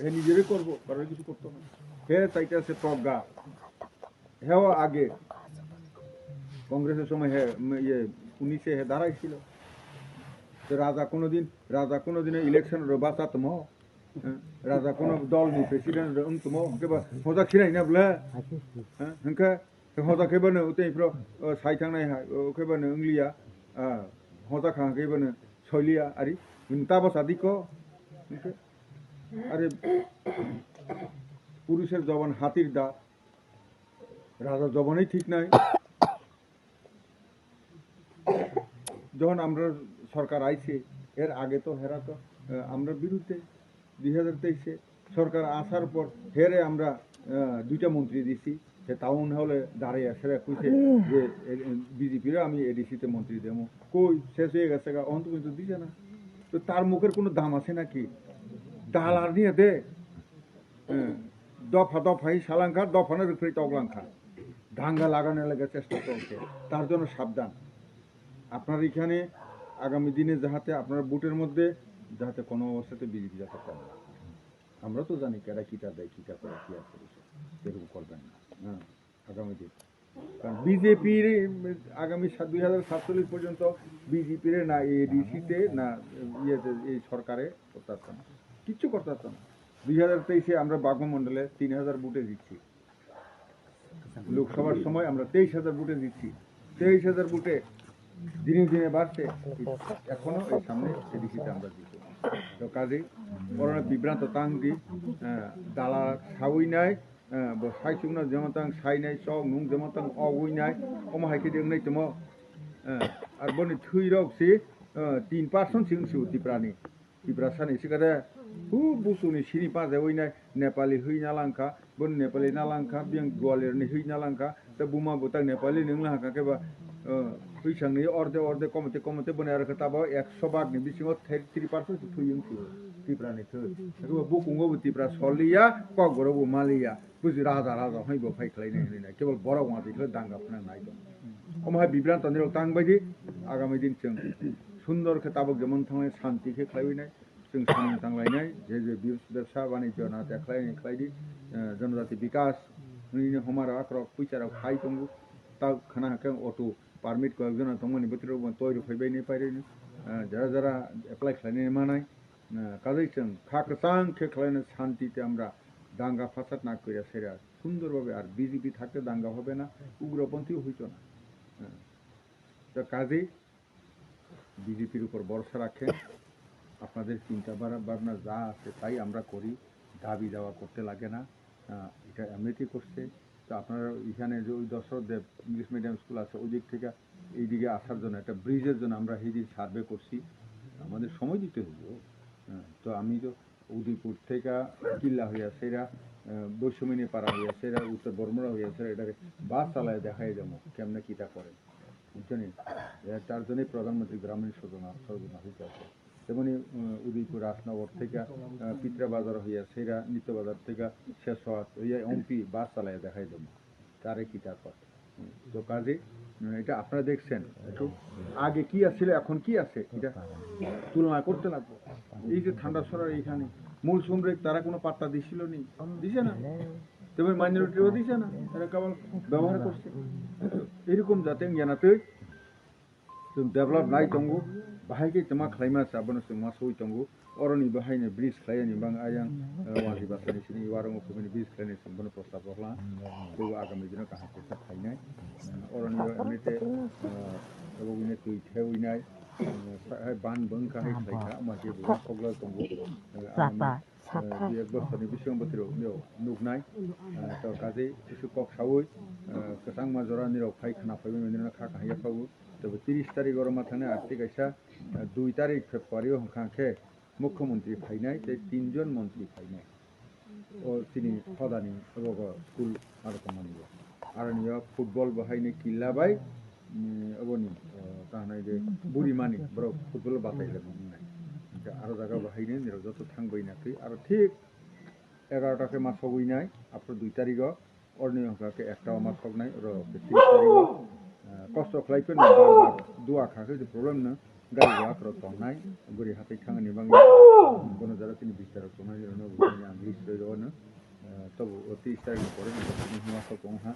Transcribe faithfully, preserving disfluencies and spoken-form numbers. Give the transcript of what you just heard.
হে নিজেরই করবো, কারোর কিছু করতো না। হে চাইতে আছে প্রজ্ঞা। হেও আগে কংগ্রেসের সময় হে, উম, ইয়ে, উনিশে হে দাঁড়াইছিল। তো রাজা কোনোদিন, রাজা কোনোদিন ইলেকশন রে বাঁচাতমো? হ্যাঁ? রাজা কোনো দল নেই, প্রেসিডেন্ট রে উনতমো? হকে বা, হোজা খিরাই না বলে? হ্যাঁ? হকে? Hoda khe bano tei phro, o, sai thangnai hai, o, khe bano wngliya, a, hoda kha khe bano soiliya, ari, ta bwsa diko, hwnkhe, ari, পুরুষের জবান হাতির দাঁত, রাজা জবানই ঠিক নাই। যখন আমরা সরকার আইছে, এর আগে তো হেরা তো, আহ, আমরা বিরুদ্ধে, দুই হাজার তেইশে সরকার আসার পর হেরে আমরা, আহ, দুইটা মন্ত্রী দিছি। সে টাউন হলে দাঁড়িয়ে সেরা কইছে যে, এ, এ, বিজেপির আমি এডিসিতে মন্ত্রী দেবো। কই, শেষ হয়ে গেছে গা, অন্ত কিন্তু দিছে না। তো তার মুখের কোনো দাম আছে নাকি? ডালার নিয়ে দে। হ্যাঁ, দফা দফাই সালাঙ্কা, দফানো রিফ্রি তকলাঙ্কা। দাঙ্গা লাগানোর লেগে চেষ্টা চলছে, তার জন্য সাবধান। আপনার এখানে আগামী দিনে যাহাতে আপনার ভোটের মধ্যে যাহাতে কোনো অবস্থাতে বিজেপি যাতে করে না। আমরা তো জানি কেডা কিতা দেয়, কিতা করে, কি আছে বিষয়। এরকম করবেন না। হ্যাঁ, আগামী দিন। কারণ বিজেপির আগামী সাত-, দুই হাজার সাতচল্লিশ পর্যন্ত বিজেপির না এডিসিতে না ইয়েতে এই সরকারে করতে পারতাম না। কিচ্ছু করতে পারতাম না। দুই হাজার তেইশে আমরা বাগমা মণ্ডলে তিন হাজার ভোটে জিতছি। লোকসভার সময় আমরা তেইশ হাজার ভোটে জিতছি। তেইশ হাজার ভোটে দিনে দিনে বাড়ছে। এখনো এই সামনে এডিসিতে আমরা জিতবো। তো কাজেই করোনা বিভ্রান্ত তাংদি, আহ, দালা সাউই নাই, আহ, bo sai chukno jemon tang sai nai, chok nung jemon tang ogwi nai, omo hai khe de wngnai tongmo. Eh, ar boni thwi rok si, eh, tin percent si wngsi o Tiprani. Tiprasani sikade, hu busuni sini pajawi nai, Nepali hwi nalangkha, boni Nepali nalangkha, biyang Gwalior ni hwi nalangkha, te buma bwtang Nepali ni wngla hakha khe ba, eh, hwisang ni orde orde komote komote boni aro khe tabo ekso bak ni bisingo thirty three percent si thwi wngsi o Tiprani thwi. Abo bukungo bo Tipra soliya, kokborok bo maliya. Buji raja, raja hai bo phai khlai nai hinwi nai. Kebol borok wngya twi khlai danga phwnang nai tong. Omo hai bibranto nirok tang bai di, agami din chwng sundor khe tabuk jemon thanglai shanti khe khlaiwi nai. Chwng samung tang lai nai, je je bi-, bebsa banijyo na te khlai nai khlai di, eh, jonojati bikas hinwi homa rok akrok puisa rok phai tongo. Ta khana hwnkhe auto permit koi ek jona tongmani bwtwi rok bo toi rw phai bai nai pai rw, eh, jara jara apply khlai nai manai. আহ, কাজেই chwng kha kwchang khe khlaino shanti te আমরা দাঙ্গা ফাসাদ না কইরা সেরা সুন্দরভাবে, আর বিজেপি থাকতে দাঙ্গা হবে না, উগ্রপন্থীও হইতো না। হ্যাঁ। তো কাজেই বিজেপির উপর ভরসা রাখেন, আপনাদের চিন্তা ভাবনা যা আছে তাই আমরা করি, দাবি দাওয়া করতে লাগে না। আহ, এটা এমনিতেই করছে। তো আপনারা এখানে যে ওই দশরথ দেব ইংলিশ মিডিয়াম স্কুল আছে, ওই দিক থেকে এইদিকে আসার জন্য, একটা ব্রিজের জন্য আমরা এই দিন সার্ভে করছি। আমাদের সময় দিতে হইব। হ্যাঁ, তো আমি তো উদয়পুর থেকে কিল্লা হইয়া সেরা, আহ, বৈষম্যিনী পাড়া হইয়া সেরা, উত্তর বর্মরা হইয়া সেরা, এটাকে বাস চালায় দেখাই যাবো কেমনে কিতা করে, বুঝছেন? এ, তার জন্যই প্রধানমন্ত্রী গ্রামীণ সজনা, সজনা হইতে আছে। তেমনি, উম, উদয়পুর রাজনগর থেকে, আহ, পিত্রা বাজার হইয়া সেরা, নিত্য বাজার থেকে শেষ হওয়া হইয়া এমপি বাস চালায় দেখাই যাবো। কারে কি তারপর। হুম, তো কাজে, উম, এটা আপনারা দেখছেন, একটু আগে কি আছিল, এখন কি আছে, এটা তুলনা করতে লাগবো। এই যে ঠান্ডা সরার এখানে মূল শ্রমিক তারা কোনো পাত্তা দিছিল নি, দিছে না? তবে মাইনরিটিও দিছে না, তারা কেবল ব্যবহার করছে। এরকম যাতে জানাতে Chwng develop nai tongo, bahai khe tongma khlaima sa, bono chwng ma soi tongo. Oroni bahaino bridge khlaiyani bang ayang, eh, wadi basani sini warung ukhumini bridge khlaina chwng bono prostab rwkha. Tei agami dino kaham khe kha phainai. Oroni o emite, eh, abo bini twi thewi nai, eh, sa-, hai ban bwng kha hai khlai kha, ma khe bo khogla tongo. Eh, agami Sapa. Eh, dui ek bosorni bisingo bwtwirok nuknai. Eh, to kaje kisu kok saui, eh, kwchangma jora nirok phai khna phaibai mandirok kha kahaiya phago. Tebo tiris tarik oro ma thangni arte kaisa, eh, dui tarik February o hwnkha khe mukhyamantri phainai tei tinjon mantri phainai. O chini hodani obo school aro tongmani. Aroni o football bo haino killa bai, mm, oboni, eh, ta hwnai je burimani borok football batai le wngnai. Hwnkhe aro jaga bo haino nirok joto thang bai na thwi. Aro thik egarota khe ma sogwi nai, aphuru dui tarigo, oroni hwnkha khe ekta o ma sognai, oro khe tris tarigo, eh, kosto khlai phano bar bar dua kha khe problem no. gari rok tongnai, guri hatai thangani bagwi bono jora chini bistarok tongnai, rokno bo chini ang list rwi rw-, ano. Eh, tobo o tris tarikni pore no tini hwnba kok tong ha.